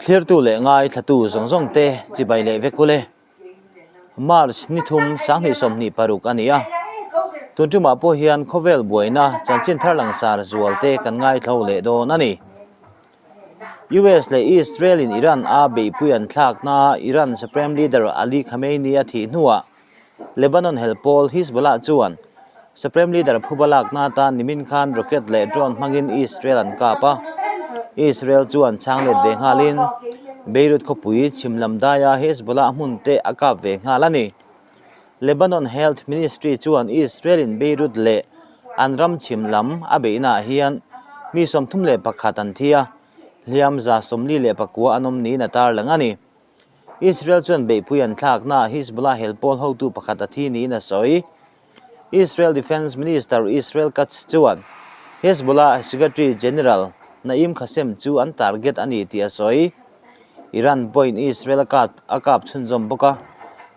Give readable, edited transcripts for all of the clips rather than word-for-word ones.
Thlirtu leh ngaithlatu zawng zawng te chibai leh vek ule. March ni thum sanghnih 26 a ni a. Tun tumah pawh hian khawvel buaina chanchin thar langsar zual te kan ngaithlo leh dawn a ni. US leh Israel in Iran a beihpui an thlakna Iran Supreme Leader Ali Khamenei a thih hnuah Lebanon hel pawl Hizbollah chuan Supreme Leader phuba lakna atan nimin khan rocket leh drone hmangin Israel an kap a. Israel chuan chhang let ve nghalin Beirut khawpui chhim lam daia Hezbollah hmun te a kap ve nghal a ni. Lebanon Health Ministry chuan Israel in Beirut leh an ram chhim lam a beihnaah hian mi 31 an thi a, hliam 49 an awm niin a tarlang a ni. Israel chuan beihpui an thlaknaah Hizbollah hel pawl hotu pakhat a thi niin a sawi. Israel Defence Minister Israel Katz chuan Hezbollah Secretary General Naim Qassem chu an target a ni tih a sawi. Iran pawhin Israel a kap a kap chhunzawm bawk a,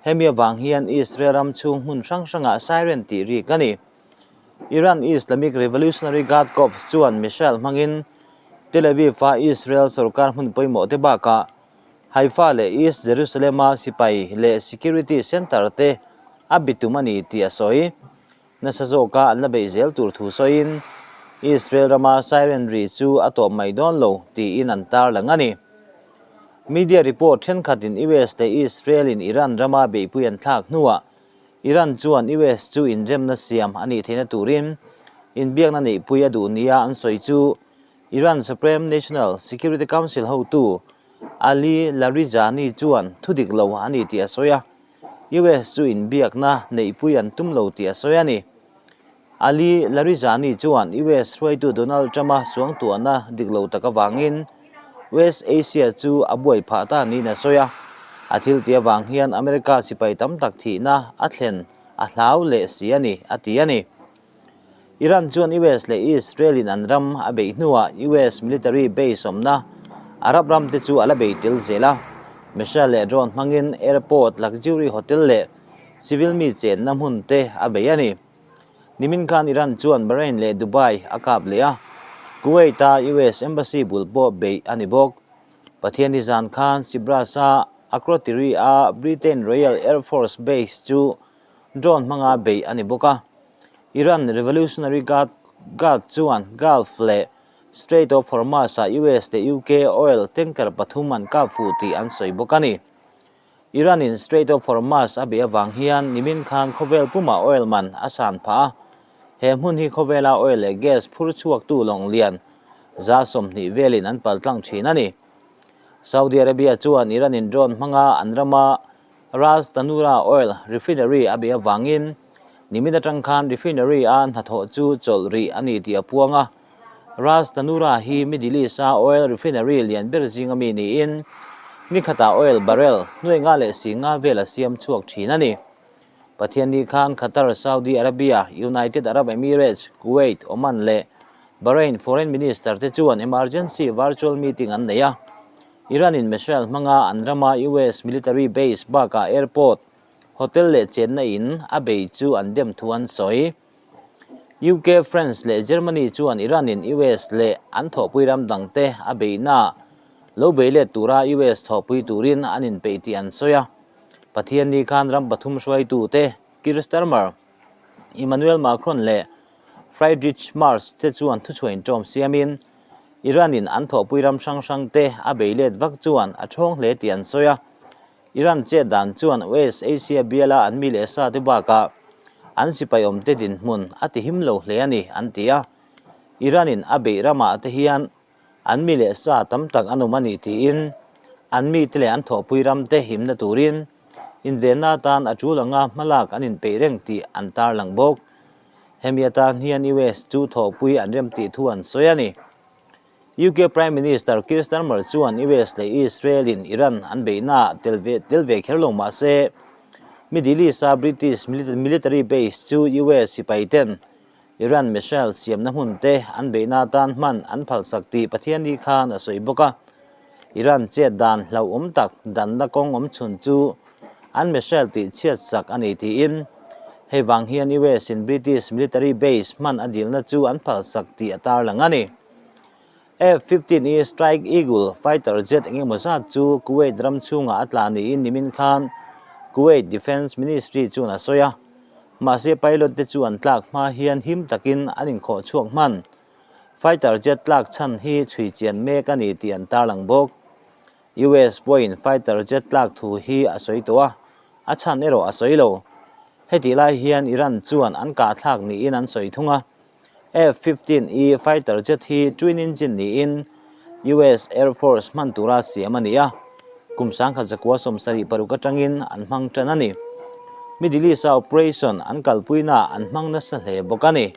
hemi avang hian Israel ram chhung hmun hrang hrangah siren tih rik a ni. Iran Islamic Revolutionary Guard Corps chuan missile hmangin Tel Aviv-a Israel sorkar hmun pawimawh te bakah Haifa leh East Jerusalem-a sipai leh security centre te a bitum a ni tih a sawi. Nasa zawka an la beih zel tur thu sawiin, Israel rama siren ri chu a tawp mai dawn lo tiin an tarlang a ni. Media report thenkhatin US leh Israel-in Iran rama beihpui an thlak hnuah Iran chuan US chu inremna siam a nih theihna turin inbiakna neihpui a duh nia an sawi chu Iran Supreme National Security Council hotu Ali Larijani chuan thu dik lo a ni tih a sawi a, US chu inbiakna neihpui an tum lo tih a sawi a ni. Ali Larijani chuan US hruaitu Donald Trump-a suangtuahna dik lo tak avangin West Asia chu a buai phah ta niin a sawi a, a thil tih avang hian America sipai tam tak thihna a thlen a hlau leh si a ni, a ti a ni. Iran chuan US leh Israel in an ram a beih hnuah US military base awmna Arab ram te chu a la bei tel zel a. Missile leh drone hmangin airport, luxury hotel leh civil mi chenna hmun te a bei a ni. Nimin khan Iran chuan Bahrain leh Dubai a kap leh a, Kuwait a US embassy bul pawh beih a ni bawk. Pathianni zan khan Cyprus-a Akrotiri a Britain Royal Air Force base chu drone hmanga beih a ni bawk a. Iran Revolutionary Guard Guard chuan Gulf leh Strait of Hormuz-ah US leh UK oil tanker pathum an kap fuh tih an sawi bawk a ni. Iran-in Strait of Hormuz a beih avang hian nimin khan khawvel pumah oil man a san phah a. He hmun hi khawvela oil leh gas phur chhuaktu lawng lian 20 velin an paltlang thin a ni. Saudi Arabia chuan Iran-in drone hmanga an rama Ras Tanura Oil Refinery a beih avangin nimin atang khan refinery a hnathawh chu chawlh rih a ni tih a puang a. Ras Tanura hi Middle East-a oil refinery lian ber zinga mi niin ni khatah oil barrel nuai nga leh si nga vel a siam chhuak thin a ni. Pathianni khan Qatar, Saudi Arabia, United Arab Emirates, Kuwait, Oman leh Bahrain Foreign Minister te chuan emergency virtual meeting an nei a. Iran-in missile hmanga an rama US military base bakah airport, hotel leh chenna in a bei chu an dem thu an sawi. UK, France leh Germany chuan Iran-in US leh an thawhpui ram dangte a beihnaah lo bei let tura US thawhpui turin an inpeih tih an sawi a. Pathianni khan ram pathum hruaitute Keir Starmer, Emmanuel Macron leh Friedrich Merz te chuan thuchhuain ṭawm siamin Iran-in an thawhpui ram hrang hrang te a bei let vak chuan a ṭhawng hle tih an sawi a. Iran chet dan chuan West Asia biala an mi leh sa te bakah an sipai awm te dinhmun a ti him lo hle a ni, an ti a. Iran-in a beih ramah te hian an mi leh sa tam tak an awm a ni tiin an mite leh an thawhpui ram te himna turin invenna atan a tul anga hmalak an inpeih reng tih an tarlang bawk. Hemi atan hian US chu thawhpui an rem tih thu an sawi a ni. UK Prime Minister Keir Starmer chuan US leh Israel-in Iran an beihnaah tel ve tel ve kher lo mah se, Middle East-a British military base chu US sipaiten Iran missile siamna hmun te an beihna atan hman an phalsak tih Pathianni khan a sawi bawk a. Iran chet dan hlauhawm tak danna kawng awm chhun chu an missile tih chhiat sak a ni tiin hei vang hian US in British military base hman a dilna chu an phalsak tih a tarlang a ni. F-15E Strike Eagle fighter jet engemaw zat chu Kuwait ram chhungah a tla niin nimin khan Kuwait Defence Ministry chuan a sawi a. Mahse pilot te chu an tlak hma hian him takin an inkhawh chhuak hman. Fighter jet tlak chhan hi chhui chian mek a ni tih an tarlang bawk. US pawhin fighter jet tlak thu hi a sawi tawh a, a chhan erawh a sawi lo. Hetih lai hian Iran chuan an kahthlak niin an sawi thung a. F-15E fighter jet hi twin engine niin US Air Force hman tura siam a ni a, kum 1976 atangin an hmang tan a ni. Middle East-a operation an kalpuinaah an hmang nasa hle bawk a ni.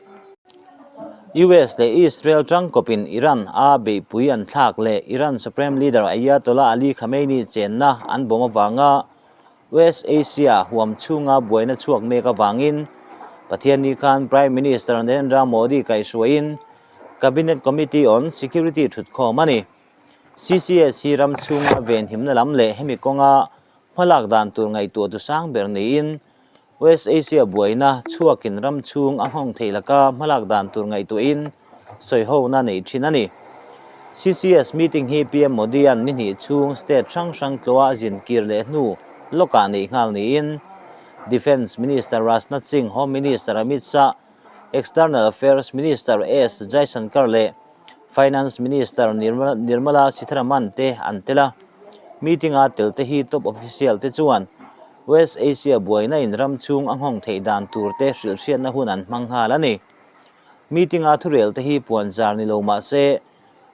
US leh Israel tangkawpin Iran a beihpui an thlak leh Iran Supreme Leader Ayatollah Ali Khamenei chenna an bawm avanga West Asia huam chhunga buaina chhuak mek avangin Pathianni khan Prime Minister Narendra Modi kaihhruaiin Cabinet Committee on Security thutkhawm a ni. CCS hi ram chhunga venhimna lam leh hemi kawnga hmalak dan tur ngaihtuah tu sang ber niin West Asia buaina chhuakin ram chhung a nghawng theih laka hmalak dan tur ngaihtuahin sawihona neih thin a ni. CCS meeting hi PM Modi-a'n ni hnih chhung state hrang hrang tlawha a zin kir leh hnu lawkah neih nghal niin Defence Minister Rajnath Singh, Home Minister Amit Shah, External Affairs Minister S Jaishankar leh Finance Minister Nirmala Sitharaman te an tel a. Meeting-a telte hi top official te chuan West Asia buaina in ram chhung a nghawng theih dan tur te hrilhhriatna hun an hmang nghal a ni. Meeting-a thurel te hi puan zar ni lo mah se,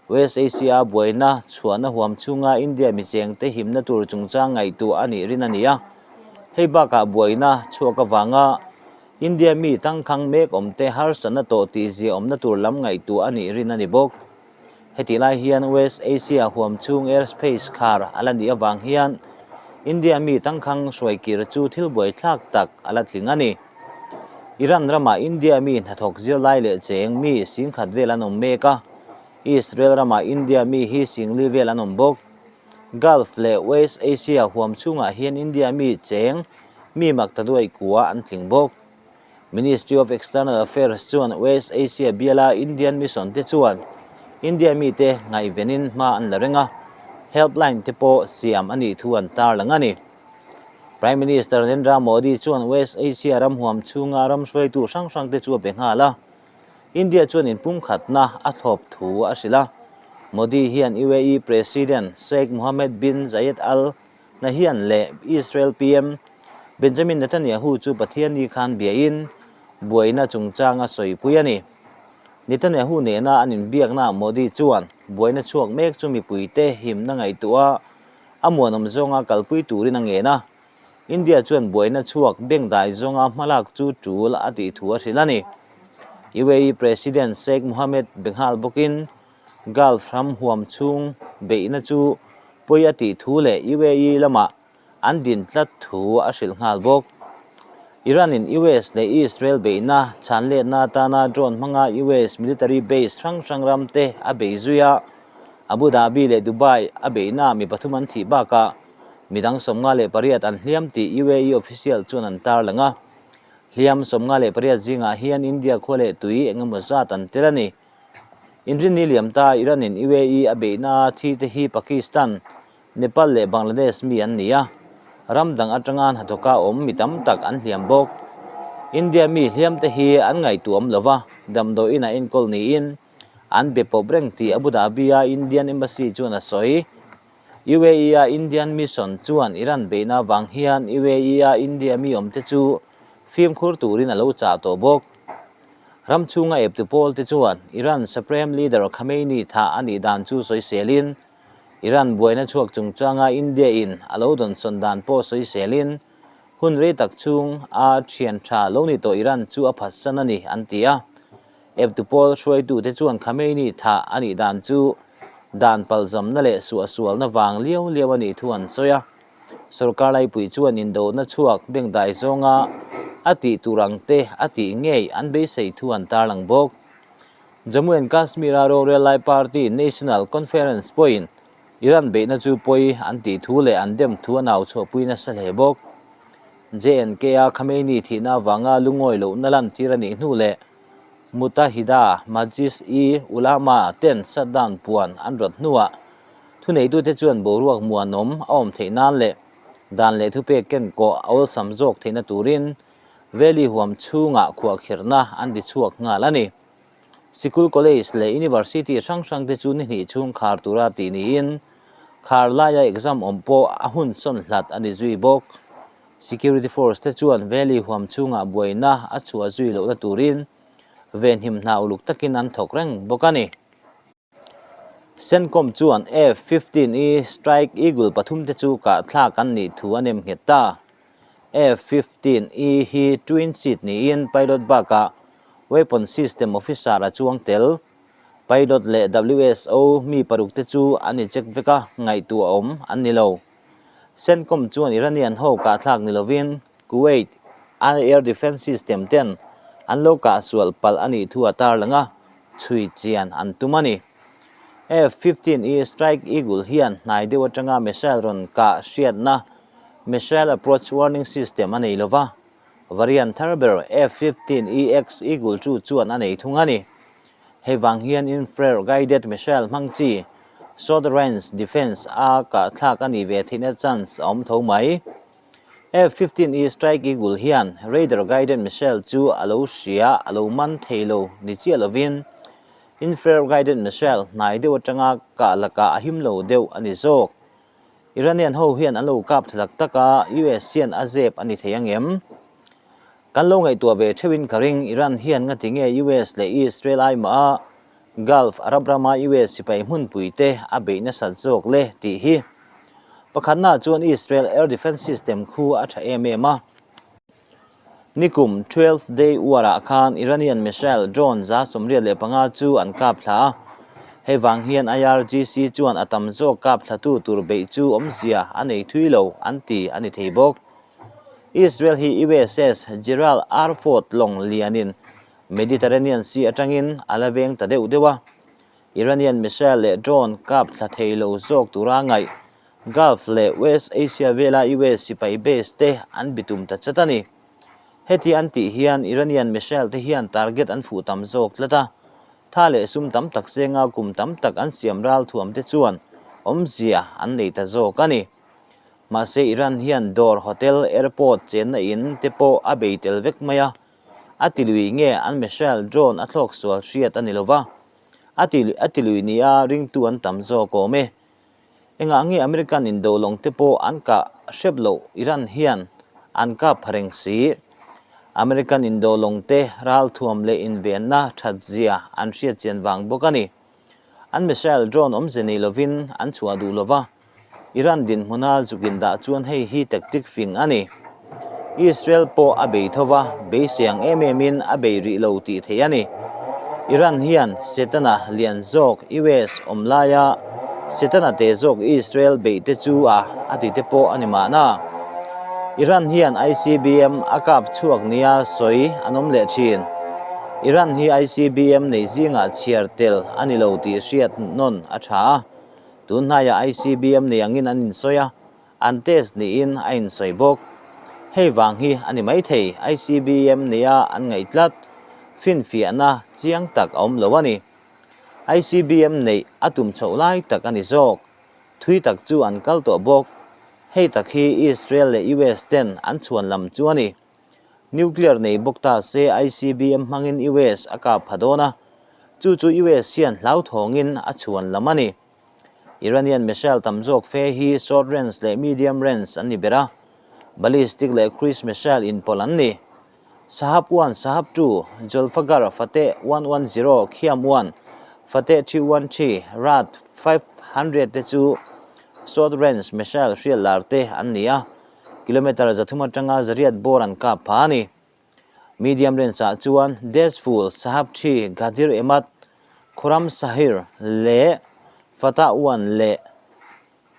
West Asia-a buaina chhuahna huam chhunga India micheng te himna tur chungchang ngaihtuah a nih rin a ni a. Hei bakah buaina chhuak avanga India mi tangkhang mek awm te harsatna tawh tih zia awmna tur lam ngaihtuah a nih rin a ni bawk. Hetih lai hian West Asia huam chhung airspace khar a la nih avang hian India mi tangkhang hruaikir chu thil buaithlak tak a la tling a ni. Iran ramah India mi hnathawk zirlai leh cheng mi singkhat vel an awm mek a, Israel ramah India mi hi singli vel an awm bawk. Gulf leh West Asia huam chhungah hian India mi cheng mi maktaduai kua an tling bawk. Ministry of External Affairs chuan West Asia biala Indian Mission te chuan India mite ngaihvenin hma an la reng a, helpline te pawh siam a nih thu an tarlang a ni. Prime Minister Narendra Modi chuan West Asia ram huam chhunga ram hruaitu hrang hrang te chu a be nghal a, India chuan inpumkhatna a thlawp thu a hrilh a. Modi hian UAE President Sheikh Mohammed bin Zayed Al Nahyan leh Israel PM Benjamin Netanyahu chu Pathianni khan biain buaina chungchang a sawipui a ni. Netanyahu nena an inbiaknaah Modi chuan buaina chhuak mek chu mipuite himna ngaihtuah a muanawm zawnga kalpui turin a ngen a. India chuan buaina chhuak bengdai zawnga hmalak chu tul a tih thu a hrilh a ni. UAE President Sheikh Mohammed Benghal bawkin Gulf ram huam chhung beihna chu pawi a tih thu leh UAE lamah an din tlat thu a hrilh nghal bawk. Iran-in US leh Israel beihna chhanletna atana drone hmanga US military base hrang hrang ramte a bei zui a, Abu Dhabi leh Dubai a beihna mi pathum an thih bakah midang 58 an hliam tih UAE official chuan an tarlang a. Hliam 58 zingah hian India khua leh tui engemaw zat an tel a ni. Inrinni liam ta Iran-in UAE a beihna thi te hi Pakistan, Nepal leh Bangladesh mi an ni a, ram dang atanga hnathawka awm mi tam tak an hliam bawk. India mi hliam te hi an ngaihtuah awm lo va, damdawi inah enkawl niin an be pawp reng tih Abu Dhabi-a Indian Embassy chuan a sawi. UAE-a Indian Mission chuan Iran beihna avang hian UAE-a India mi awmte chu fimkhur turin a lo chah tawh bawk. Ram chhunga eptu pawl te chuan Iran Supreme Leader Khamenei thah a nih dan chu sawiselin, Iran buaina chhuak chungchanga India in a lo dawnsawn dan pawh sawiselin, hun rei tak chhung a thian tha lo ni tawh Iran chu a phatsan a ni an ti a. Eptu pawl hruaitute chuan Khamenei thah a nih dan chu dan palzamna leh suahsualna vang liau liau a nih thu an sawi a. Sorkar laipui chuan indohna chhuak bengdai zawnga a tih tur ang te a tih ngei an beisei thu an tarlang bawk. Jammu and Kashmir-a rorel lai party National Conference pawhin Iran beihna chu pawi an tih thu leh an dem thu a nau chhuahpui nasa hle bawk. JNK-a Khamenei thihna avanga lungawi lohna lantir a nih hnu leh. Muttahida Majlis-e-Ulama ten shutdown puan an rawt hnuah thuneitute chuan boruak muanawm a awm theih nan leh dan leh thupek ken kawh a awlsam zawk theihna turin Valley huam chhungah khuahkhirhna an ti chhuak nghal a ni. Sikul College leh University hrang hrang te chu ni hnih chhung khar tura tih niin khar laia exam awm pawh a hun sawn hlat a ni zui bawk. Security force te chuan Valley huam chhungah buaina a chhuah zui lohna turin venhim hna uluk takin an thawk reng bawk a ni. CENTCOM chuan F-15 E Strike Eagle pathumte chu kah thlak an nih thu a nem nghet ta. F-15 E hi twin seat niin pilot bakah weapon system officer a chuang tel. Pilot leh WSO mi parukte chu an incheck vek a, ngaihtuah awm an ni lo. CENTCOM chuan Iranian ho kah thlak ni lovin Kuwait Air Defence System ten an lo kah sual palh a nih thu a tarlang a, chhui chian an tum a ni. F-15E Strike Eagle hian hnai deuh atanga missile rawn kah hriatna Missile Approach Warning System a nei lo va, variant thar ber F-15EX Eagle chu chuan a nei thung a ni. Hei vang hian infrared guided missile hmang chi Short Range Defence a kah thlak a nih ve theihna chance a awm tho mai. F-15E Strike Eagle hian radar guided missile chu a lo hria a lo man thei lo ni chiah lovin infrared guided missile hnai deuh atanga kah lakah a him lo deuh a ni zawk. Iranian ho hian an lo kap tha tak tak a, US hian a zep a ni thei ang em? Kan lo ngaihtuah ve theuhin ka ring, Iran hian ngati nge US leh Israel ai mah a Gulf Arab rama US sipai hmunpui te a beih nasat zawk le tih hi. Pakhatnaah chuan Israel air defence system khu a tha em em a. Nikum 12 Day War ah khan Iranian missile drone 185 chu an kap thla a. Hei vang hian IRGC chuan a tam zawk kap thlatu tur beih chu awmzia a nei thui lo an ti a ni thei bawk. Israel hi USS Gerald R. Ford lawng lianin Mediterranean Sea atangin a la veng ta deuh deuh a, Iranian missile leh drone kap thla thei lo zawk tura ngaih Gulf leh West Asia vela US sipai base te an bitum ta chat a ni. Heti an tih hian Iranian missile te hian target an fuh tam zawk tlat a, tha leh sum tam tak senga kum tam tak an siam ral thuam te chuan awmzia an nei ta zawk a ni. Mahse Iran hian dawr, hotel, airport, chenna in te pawh a bei tel vek mai a, A ti lui nge an missile drone a thlawk sual hriat a ni lo va, a ti a ti lui nia ringtu an tam zawk awm e. Engah nge American indo lawng te pawh an kah hrep loh Iran hian an kap pha reng si. American indo lawng te ralthuam leh invenna that zia an hriat chian vang bawk a ni. An missile drone awmze nei lovin an chhuah duh lo va, Iran dinhmuna zuk indah chuan hei hi tactic fing a ni. Israel pawh a bei tho va, beisei ang em emin a bei rih lo tih theih a ni. Iran hian Setana lian zawk US awm laia Setana te zawk Israel beih te chu a a ti te pawh a ni mahna. Iran hian ICBM a kap chhuak nia sawi an awm leh thin. Iran hi ICBM nei zingah chhiar tel a ni lo tih hriat nawn a tha a. Tun hnaiah ICBM nei angin an insawi a, an test niin a insawi bawk. Hei vang hi a ni maithei ICBM neia an ngaih tlat, finfiahna chiang tak a awm lo a ni. ICBM neih a tum chhoh lai tak a ni zawk. Thui tak chu an kal tawh bawk. Hei tak hi Israel leh US ten an chhuan lam chu a ni. Nuclear nei bawk ta se ICBM hmangin US a kap pha dawn a, chu chu US hian hlauthawngin a chhuan lam a ni. Iranian missile tam zawk fe hi short range leh medium range an ni ber a, ballistic leh cruise missile inpawlh an ni. Shahab 1, Shahab 2, Zolfaghar, Fateh 110, Khiam 1, Fateh 313, Rad 500 te chu short range missile hriat lar te an ni a. Kilometre 300 atanga zariat bawr an kap pha a ni. Medium range ah chuan Dezful, Shahab 3, Ghadir Emad, Khurram Sahir leh Fatah 1 leh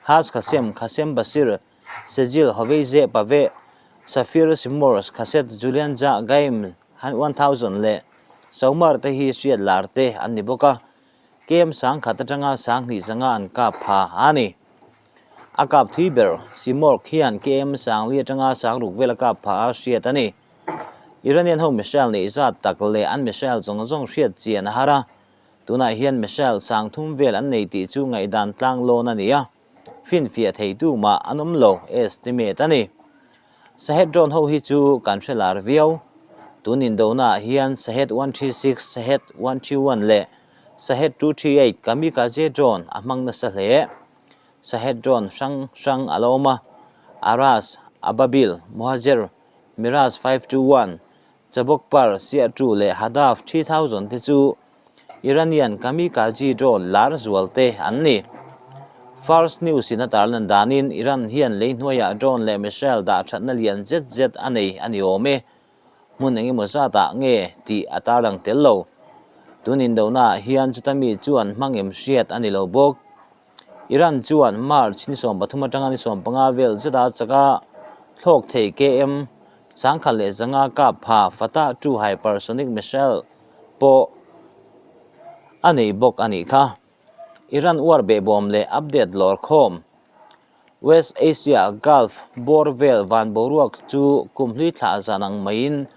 Haj Qasem, Qasem Basir, Sejil, Hoveyzeh, Paveh, Safir, Simorgh, Khasset, Julian Jah, Gaim, 1000 leh Saumar te hi hriat lar te an ni bawk a, KM 1000 atanga 2000 zanga an kap pha a ni. A kap thui ber, Simorgh hian KM 4000 atanga 6000 vel a kap pha a hriat a ni. Iranian ho missile neih zat tak leh an missile zawng zawng hriat chian a har a, tunah hian missile sangthum vel an nei tih chu ngaihdan tlang lawn a ni a, finfiah theitu mah an awm lo, estimate a ni. Shahed drone ho hi chu kan hre lar viau. Tun indonaah hian Shahed 136, Shahed 131 leh Shahed 238 kamikaze drone a hmang nasa hle. Shahed drone hrang hrang a lo awm a, Aras, Ababil, Mohajer, Mirage 521, Chabokpar, Siahtu leh Hadaf 3000 te chu Iranian kamikaze drone lar zual te an ni. Fars News in a tarlan danin Iran hian lei hnuaiah drone leh missile dah thatna lian zet zet a nei a ni awm e. Hmun engemaw zatah nge tih a tarlang tel lo. Tun indonaah hian chuta mi chuan hmangem hriat a ni lo bawk. Iran chuan March ni 13 atanga ni 15 vel zeta chaka thlawk thei KM 1100 kap pha Fatah 2 hypersonic missile pawh a nei bawk a nih kha. Iran uar behbawm leh update lawr khawm. West Asia Gulf bawr vel van boruak chu kum hlui thlah zan ang maiin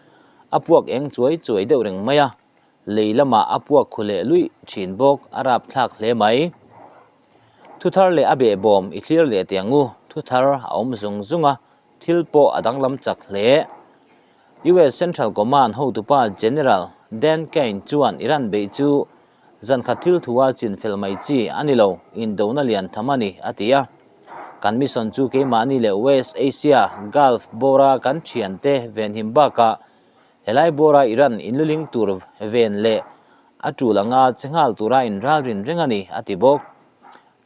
a puak eng chuai chuai deuh reng mai a. Lei lamah a puak khu leh luih thin bawk, a rapthlak hle mai. Thuthar leh a behbawm i thlir leh teh ang u, thuthar a awm zung zung a, thil pawh a danglam chak hle. US Central Command hotupa General Dan Caine chuan Iran beih chu zankhat thil thua chin fel mai chi a ni lo, indona lian tham a ni, a ti a. Kan mission chu keimahni leh West Asia, Gulf bawra kan thiante venhim bakah Helai bawra Iran inluling tur ven leh a tul anga che nghal tura inralrin reng a ni, a ti bawk.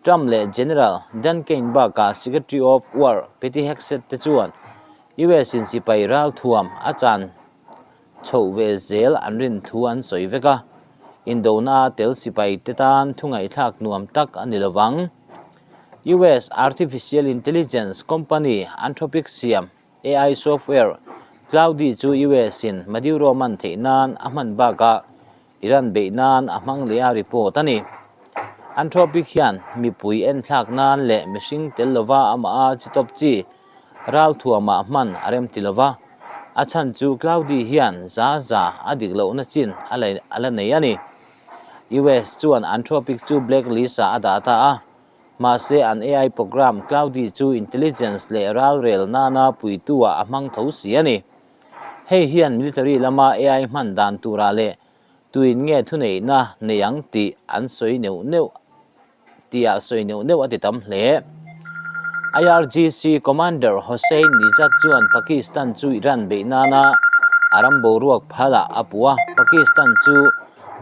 Trump leh General Dan Caine bakah Secretary of War Pete Hegseth te chuan US in sipai ralthuam a chan chhoh ve zel an rin thu an sawi vek a, indona tel sipai te tan thu ngaihthlak nuam tak a ni lovang. US Artificial Intelligence company Anthropic siam AI software Claude chu US in Maduro man theih nan a hman bakah Iran beih nan a hmang leh a report a ni. Anthropic hian mipui enthlak nan leh mihring tel lova amah a chi tawp chi ralthuamah hman a rem ti lova, a chhan chu Claude hian za za a dik lohna chin a la nei a ni. US chuan Anthropic chu blacklist ah a dah ta a. Mahse, an AI program Claude chu intelligence leh ralrel nana puitu-ah a hmang tho si a ni. Hei hian military lama AI hman dan turah leh tuin nge thuneihna nei ang tih an sawi neuh neuh tihah sawi neuh neuh a ti tam hle. IRGC Commander Hossein Nijad chuan Pakistan chu Iran beih nana a ram boruak phalah a puh a, Pakistan chu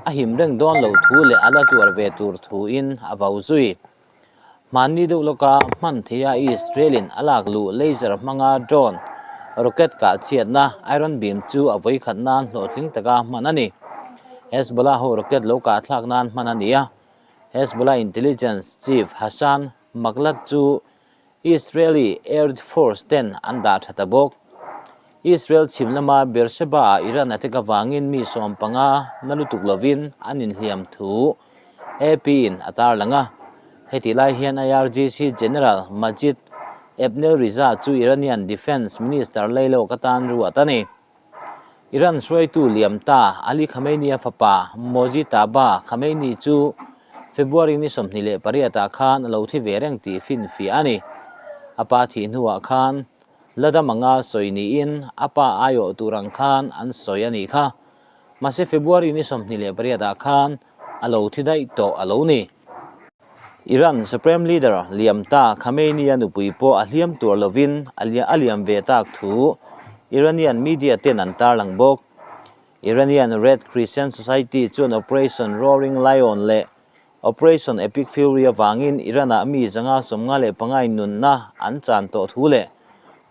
A him reng dawn loh thu leh a la tuar ve tur thuin a vau zui. Hmanni deuh lawka hman theia Israel-in a lak luh laser hmanga drone rocket kah chhiatna Iron Beam chu a vawikhat nan hlawhtling taka hman a ni. Hezbollah ho rocket lo kah thlak nan hman a ni a. Hezbollah intelligence chief Hassan Maklad chu Israeli Air Force ten an dah tha ta bawk. Israel chhim lama Beersheba-ah Iran attack avangin mi 15 na lutuk lovin an inhliam thu AP-in a tarlang a. Hetih lai hian IRGC General Majid Ebnel Riza chu Iranian Defence Minister Lailawk atan ruat a ni. Iran hruaitu liam ta Ali Khamenei-a fapa Mojtaba Khamenei chu February ni 28 ah khan a lo thi ve reng tih finfiah a ni. A pa thih hnuah khan la dam anga sawi niin a pa aiawh tur ang khan an sawi a nih kha. Mahse February ni 28 ah khan a lo thi daih tawh a lo ni. Iran Supreme Leader liam ta Khamenei-a nupui pawh a hliam tur lovin a liam ve tak thu Iranian media ten an tarlang bawk. Iranian Red Crescent Society chuan Operation Roaring Lion leh Operation Epic Fury avangin Iran-ah mi 155 in nunna an chan tawh thu leh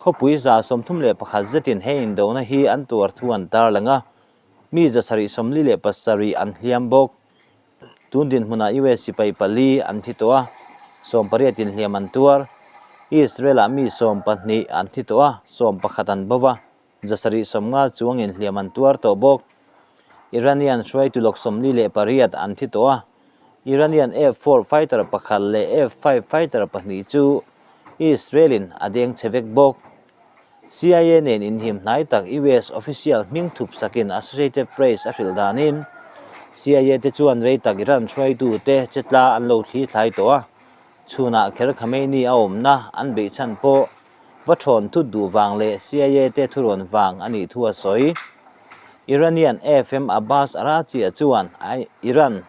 khawpui 131 zetin he indona hi an tuar thu an tarlang a, mi 747 an hliam bawk. Tun dinhmunah US sipai pali an thi tawh a, 18 inhliam an tuar. Israel-ah mi 12 an thi tawh a, 11 an bo va, 750 chuang inhliam an tuar tawh bawk. Iranian hruaitu lawk 48 an thi tawh a, Iranian F-4 fighter pakhat leh F-5 fighter pahnih chu Israel-in a deng chhe vek bawk. CIA nen inhim hnai tak US official hming thup sakin Associated Press a hrilh danin CIA te chuan rei tak Iran hruaitute che tla an lo thli thlai tawh a, chhunah kher Khamenei a awmna an beih chhan pawh va thawn thut duh vang leh CIA te thurawn vang a nih thu a sawi. Iranian FM Abbas Araghchi-a chuan Iran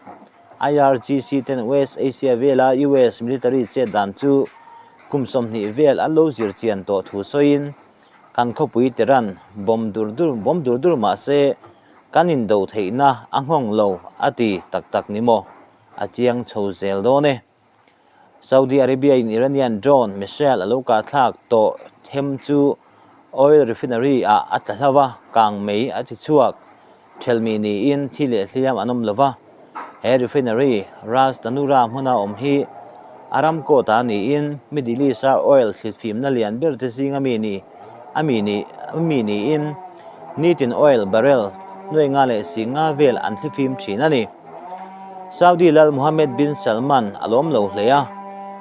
IRGC ten West Asia vela US military chet dan chu kum 20 vel an lo zir chian tawh thu sawiin, Kan khawpui Tehran bomb dur dur bomb dur dur mah se kan indo theihna a nghawng lo a ti tak tak ni maw? A chiang chho zel dawn e. Saudi Arabia in Iranian drone missile a lo kah thlak tawh them chu oil refinery ah a tla hlau a, kang mei a ti chhuak. Thelmi niin thi leh hliam an awm lo va, he refinery Ras Tanura hmuna awm hi Aramco ta niin Middle East-a oil thlitfimna lian ber te zinga mi ni a mi ni a mi niin nitin oil barrel nuai nga leh si nga vel an thlifim thin a ni. Saudi lal Mohammed bin Salman a lawm lo hle a,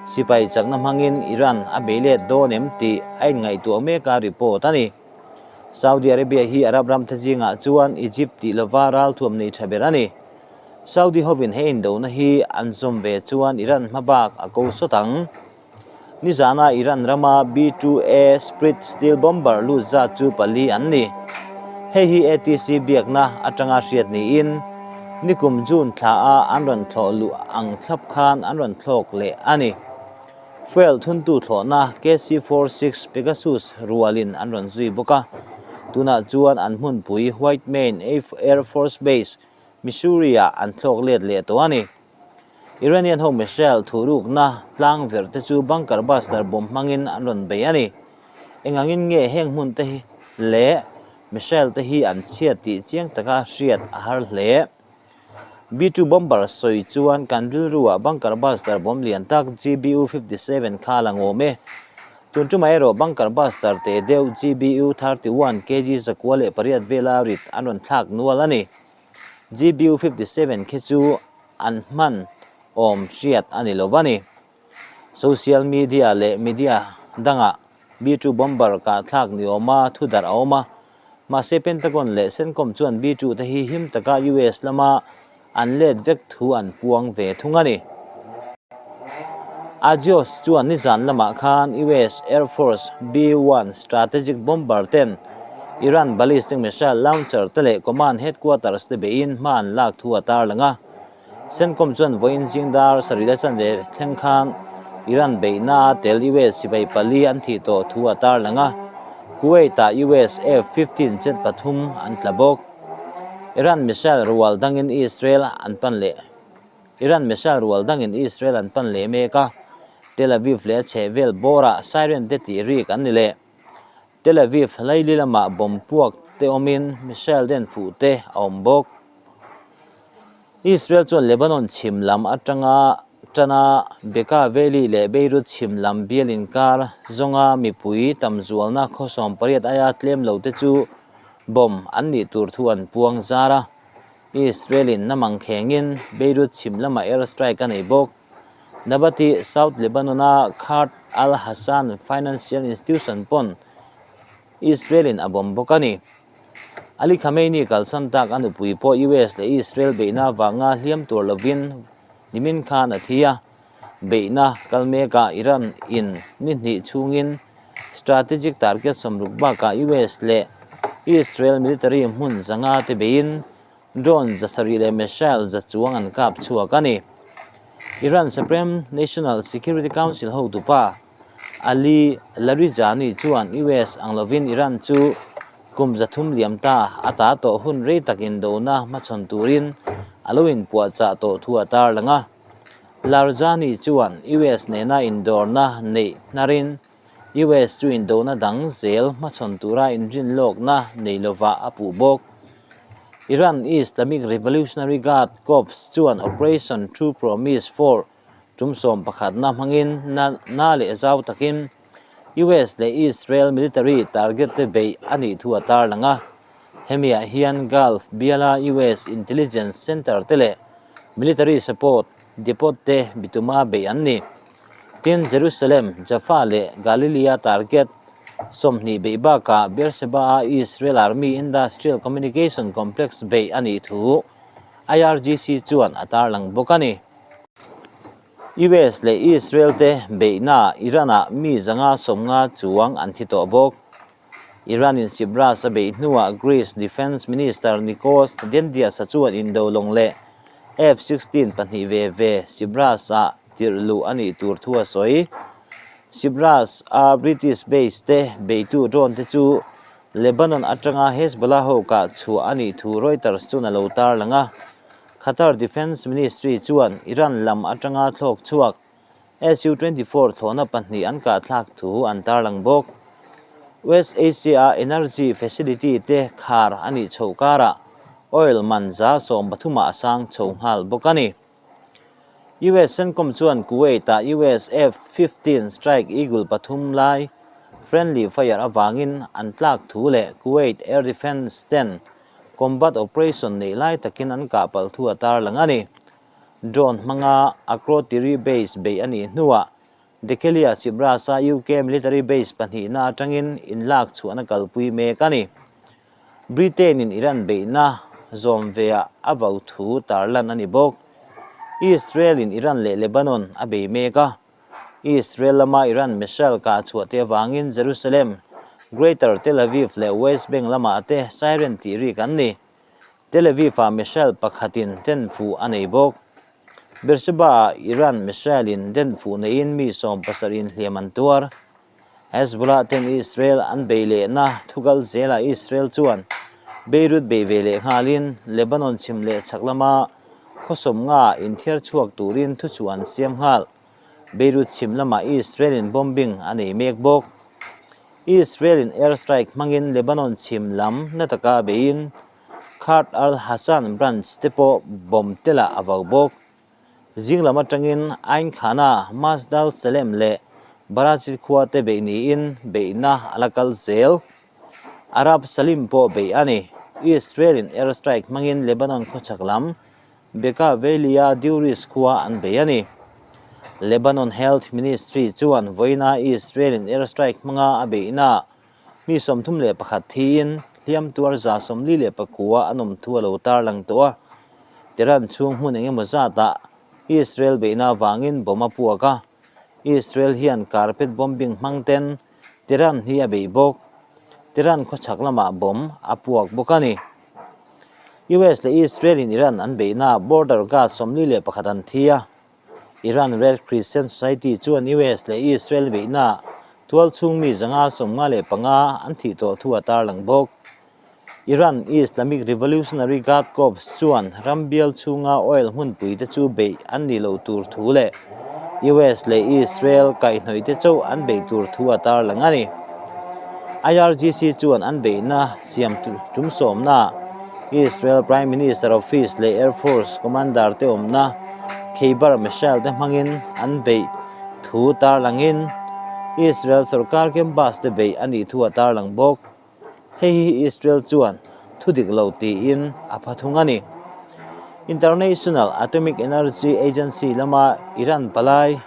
sipai chakna hmangin Iran a bei let dawn em tih a inngaihtuah mek a report a ni. Saudi Arabia hi Arab ram te zingah chuan Egypt tih lova ralthuam nei tha ber a ni. Saudi hovin he indona hi an zawm ve chuan Iran hmabak a ko sawt ang. Nizana Iran rama B-2A Spirit Steel Bomber lut zat chu pali an ni. Hei hi ATC biakna atanga hriat niin nikum June thla a an rawn thlawh luh ang thlap khan an rawn thlawk leh a ni. Fuel thuntu thlawhna KC-46 Pegasus rualin an rawn zui bawk a. Tunah chuan an hmunpui White Main Air Force Base, Missouri-ah an thlawk let leh tawh a ni. Iranian ho missile thurukna tlang ver te chu bunker buster bomb hmangin an rawn bei a ni. Engangin nge heng hmun te hi leh missile te hi an chhiat tih chiang taka hriat a har hle. B-2 bomber sawi chuan kan rilruah bunker buster bomb lian tak GBU-57 kha la ngawm e. Tun tumah erawh bunker buster te deuh GBU-31 kg 108 vela rit an rawn thlak nual a ni. GBU-57 khi chu an hman awm hriat a ni lo va ni. Social media leh media dangah B-2 bomber kah thlak ni awma thu darh a awm a. Mahse Pentagon leh CENTCOM chuan B-2 te hi him taka US lama an let vek thu an puang ve thung a ni. Agios chuan nizan lamah khan US Air Force B-1 strategic bomber ten Iran ballistic missile launcher te leh command headquarters te beiin hma an lak thu a tarlang a. CENTCOM chuan vawiin zing dar sarih la chanve thleng khan Iran beihna a tel US sipai pali an thih tawh thu a tarlang a. Kuwait-ah US F-15 jet pathum an tla bawk. Iran missile rual dangin Israel an pan leh. Iran missile rual dangin Israel an pan leh mek a, Tel Aviv leh a chhehvel bawrah siren te tih rik an ni leh. Tel Aviv laili lamah bomb puak te awmin missile den fuh te a awm bawk. Israel chuan Lebanon chhim lam atanga tana Bekaa Valley leh Beirut chhim lam bial inkar zawnga mipui tam zualna khawsawm pariat aia tlem lo te chu bomb an nih tur thu an puang zar a. Israel-in na mangkhengin Beirut chhim lamah air strike a nei bawk. Nabati, South Lebanon-a Qard al-Hassan Financial Institution pawn Israel-in a bomb bawk a ni. Ali Khamenei kalsan tak a nupui pawh US leh Israel beihna avanga hliam tur lovin nimin khan a thi a. Beihna kal mekah Iran in ni hnih chhungin strategic target sawmruk bakah US leh Israel military hmun zanga te beiin drone zasarih leh missile za chuang an kap chhuak a ni. Iran Supreme National Security Council hotupa Ali Larijani chuan US ang lovin Iran chu kum zathum liam ta a ta tawh hun rei tak indona hmachhawn turin a lo inpuahchah tawh thu a tarlang a. Larijani chuan US nena indawrna neih hnarin US chu indona dang zel hmachhawn tura inrinlawkna nei lovah a puh bawk. Iran Islamic Revolutionary Guard Corps chuan Operation True Promise 4 tum sawm pakhatna hmangin na leh zau takin US leh Israel military target te beih a nih thu a tarlang a. Hemiah hian Gulf biala US intelligence center te leh military support depot te bituma beih an ni. Tin, Jerusalem, Jaffa leh Galilea target 20 beih bakah Beersheba-a Israel Army Industrial Communication Complex beih a nih thu IRGC chuan a tarlang bawk a ni. US leh Israel te beihnaah Iran-ah mi 150 chuang an thi tawh bawk. Iran-in Cyprus a beih hnuah Greece Defence Minister Nikos Dendias-a chuan indo lawng leh F-16 pahnih ve ve Cyprus-ah tirh luh a nih tur thu a sawi. Cyprus-a British base te beitu drone te chu Lebanon atanga Hezbollah ho kah chhuah a nih thu Reuters chuan a lo tarlang a. Qatar Defence Ministry chuan Iran lam atanga thlawk chhuak SU 24 thlawhna pahnih an kahthlak thu an tarlang bawk. West Asia-a energy facility te khar a nih chhoh karah oil man 13%-ah a sang chho nghal bawk a ni. US CENTCOM chuan Kuwait-ah US F-15 Strike Eagle pathum lai friendly fire avangin an tlak thu leh Kuwait Air Defence ten combat operation neih lai takin an kah palh thu a tarlang a ni. Drone hmanga Akrotiri base beih a nih hnuah Dhekelia Cyprus-a UK military base pahnihna atangin inlak chhuahna kalpui mek a ni. Britain-in Iran beihna zawm veah a vau thu tarlan a ni bawk. Israel-in Iran leh Lebanon a bei mek a. Israel lama Iran missile kah chhuah te avangin Jerusalem, Greater Tel Aviv leh West Bank lamah te siren tih rik an ni. Tel Aviv-ah missile pakhatin den fuh a nei bawk. Beersheba-ah Iran missile-in den fuh neiin mi 70 in hliam an tuar. Hezbollah ten Israel an bei lehna thukal zelah Israel chuan Beirut bei ve leh nghalin Lebanon chhim leh chhak lama khawsawm nga inthiar chhuak turin thuchhuah an siam nghal. Beirut chhim lamah Israel-in bombing a nei mek bawk. Israel-in air strike hmangin Lebanon chhim lam na taka beiin Qard al-Hassan branch te pawh bomb telah a vau bawk. Zing lam atangin Ain Khana, Masdal Salem leh Barajit khua te beih niin beihna a la kal zel. Arab Salim pawh beih a ni. Israel-in air strike hmangin Lebanon khawchhak lam Bekaa Valley-a Duris khua an bei a ni. Lebanon Health Ministry chuan vawiina Israel-in airstrike hmanga a beihna mi 31 thiin hliam tuar 49 an awm thu a lo tarlang tawh a. Tehran chhung hmun eng emaw zatah Israel beihna avangin bomb a puak a. Israel hian carpet bombing hmang ten Tehran hi a beih bawk. Tehran khawchhak lamah bomb a puak bawk a ni. US leh Israel in Iran an beihna border guard 41 an thi a. Iran Red Crescent Society chuan US leh Israel beihna tual chhung mi 195 an thih tawh thu a tarlang bawk. Iran Islamic Revolutionary Guard Corps chuan ram bial chhunga oil hmunpui te chu beih an nih loh tur thu leh US leh Israel kaihhnawih te chauh an beih tur thu a tarlang a ni. IRGC chuan an beihna siam tum sawmna Israel Prime Minister Office leh Air Force Commander te awmna Kheibar missile te hmangin an beih thu tarlangin Israel sorkar campus te beih a nih thu a tarlang bawk. Hei hi Israel chuan thu dik lo tiin a pha thung a ni. International Atomic Energy Agency lama Iran palai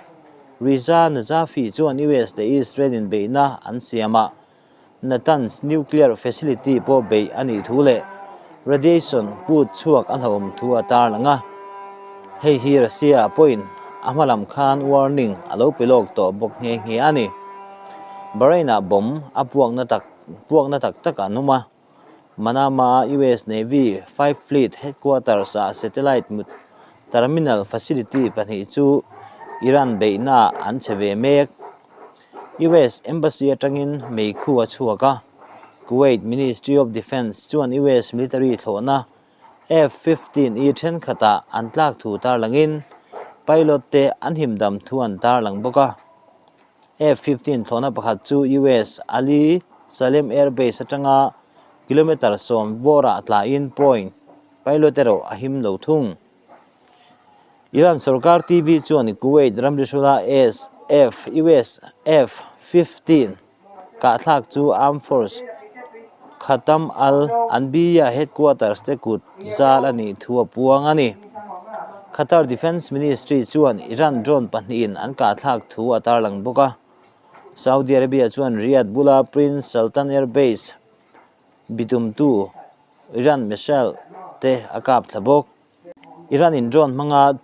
Reza Najafi chuan US leh Israel in beihna an siam a, Natanz nuclear facility pawh beih a nih thu leh radiation put chhuak a hlauhawm thu a tarlang a. Hei hi Russia pawhin a hma lam khan warning a lo pe lawk tawh bawk nghe nghe a ni. Bahrain-ah bomb a puakna tak puakna tak tak an awm a. Manama-a US Navy Five Fleet Headquarters-ah satellite mut terminal facility pahnih chu Iran beihnaah an che ve mek. US Embassy atangin meikhu a chhuak a, Kuwait Ministry of Defence chuan US military thlawhna F-15E thenkhatah an tlak thu tarlangin pilot te an himdam thu an tarlang bawk a. F-15 thlawhna pakhat chu US Ali Salem Air Base atanga kilometre 10 bawrah tlain point pilot erawh a him lo thung. Iran sorkar TV chuan Kuwait ramri hrula SF US F-15 kahthlak chu Armed Force Khatam Al Anbiya headquarters te kut zal a nih thu a puang a ni. Qatar Defence Ministry chuan Iran drone pahnihin an kahthlak thu a tarlang bawk a. Saudi Arabia chuan Riyadh bula Prince Sultan Air Base bitumtu Iran missile te a kap thla bawk. Iran in drone hmanga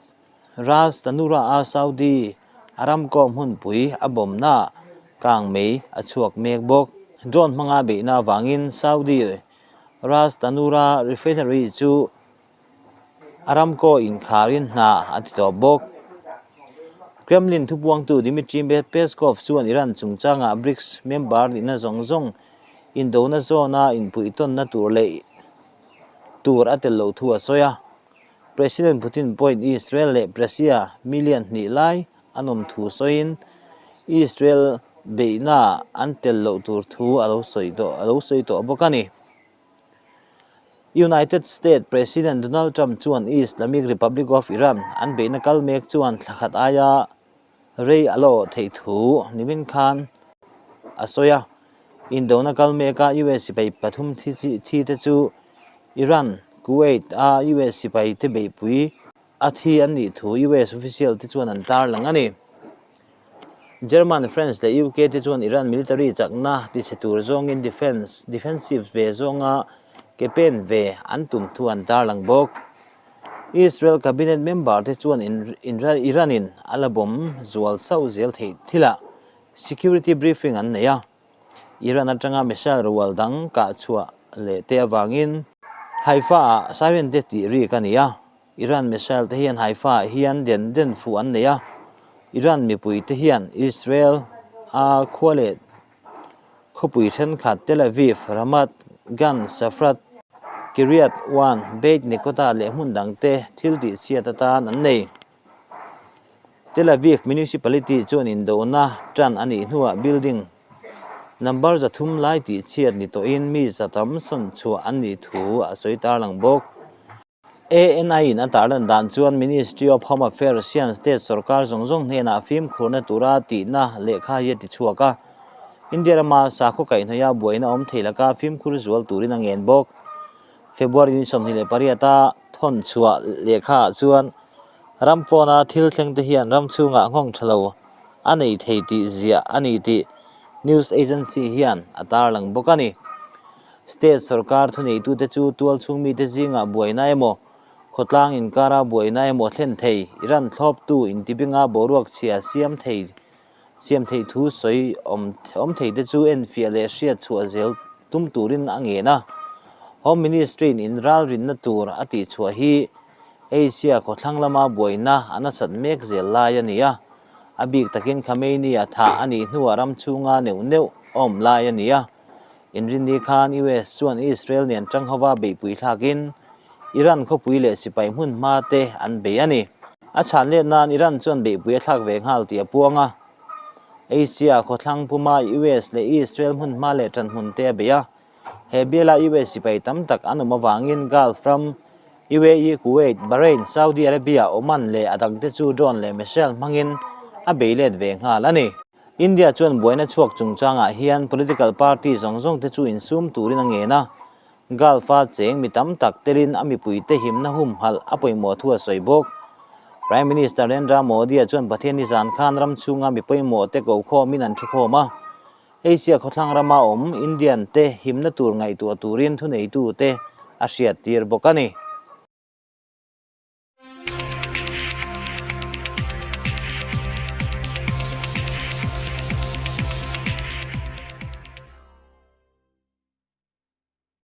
Ras Tanura a Saudi Aramco hmunpui a bawmna kang mei a chhuak mek bawk. Drone hmanga beihna avangin Saudi Ras Tanura refinery chu Aramco inkharin hna a ti tawp bawk. Kremlin thupuangtu Dmitry Peskov chuan Iran chungchangah BRICS member nihna zawng zawng indona zawna inpuihtawnna tur leh tur a tel loh thu a sawi a. President Putin pawhin Israel leh Russia million hnih lai an awm thu sawiin Israel beihna an tel loh tur thu a lo sawi tawh a lo sawi tawh bawk a ni. United States President Donald Trump chuan Islamic Republic of Iran an beihna kal mek chuan thla khat aia Rei a lo theih thu nimin khan a sawi a, indona kal meka US sipai pathum thi te chu Iran, Kuwait a US sipai te beihpui a thi an nih thu US official te chuan an tarlang a ni. German, France leh UK te chuan Iran military chakna tichhe tur zawngin defense defensive ve zawnga ke pen ve an tum thu an tarlang bawk. Israel cabinet member te chuan Iran in a la bawm zual sauh zel theih thilah security briefing an nei a, Iran atanga missile rual dang kah chhuah leh te avangin Haifa ah siren te tih rik a ni a, Iran missile te hian Haifa ah hian den den fuh an nei a, Iran mipui te hian Israel a khua leh Khawpui thenkhat Tel Aviv, Ramat Gan, Safrat, Kiryat One, Beit Nekota leh hmun dangte thil tihchhiat atan an nei. Tel Aviv Municipality chuan indona tan a nih hnuah building number 300 lai tihchhiat ni tawhin mi za tam sawn chhuah an nih thu a sawi tarlang bawk. ANI-in a tarlan dan chuan Ministry of Home Affairs hian state sorkar zawng zawng hnenah fimkhurna tura tihna lehkha hi a ti chhuak a. India rama sakhaw kaihhnawih a buaina awm thei laka fimkhur zual turin a ngen bawk. February ni 28 a thawn chhuah lehkhaah chuan ram pawna thil thleng te hian ram chhungah nghawng tha lo a nei thei tih ziah a ni tih news agency hian a tarlang bawk a ni. State sorkar thuneitute chu tualchhung mite zingah buaina emaw, khawtlang inkara buaina emaw thlen thei, Iran thlawptu intibinga boruak chhia siam thei siam theih thu sawi awm awm theite chu enfiah leh hriat chhuah zel tum turin a ngen a. Home Ministry-in inralrinna tur a tihchhuah hi Asia khawthlang lama buaina a nasat mek zel lai a ni a, a bik takin Khamenei-a thah a nih hnuah ram chhunga neuh neuh awm lai a ni a. Inrinni khan US chuan Israel nen tang hova beihpui thlakin Iran khawpui leh sipai hmun hma te an bei a ni. A chhan let nan Iran chuan beihpui a thlak ve nghal tih a puang a. Asia khawthlang puma US leh Israel hmun hma leh tan hmun te a bei a. He biala US sipai tam tak an awm avangin Gulf ram, UAE, Kuwait, Bahrain, Saudi Arabia, Oman leh a dangte chu drone leh missile hmangin a bei let ve nghal a ni. India chuan buaina chhuak chungchangah hian political party zawng zawng te chu insum turin a ngen a, Gulf-a cheng mi tam tak telin a mipuite himna humhalh a pawimawh thu a sawi bawk. Prime Minister Narendra Modi-a chuan Pathianni zan khan ram chhunga mi pawimawh te kokhawmin an thukhawm a, Asia khawthlang rama awm Indian te himna tur ngaihtuah turin thuneitute a hriattir bawk a ni.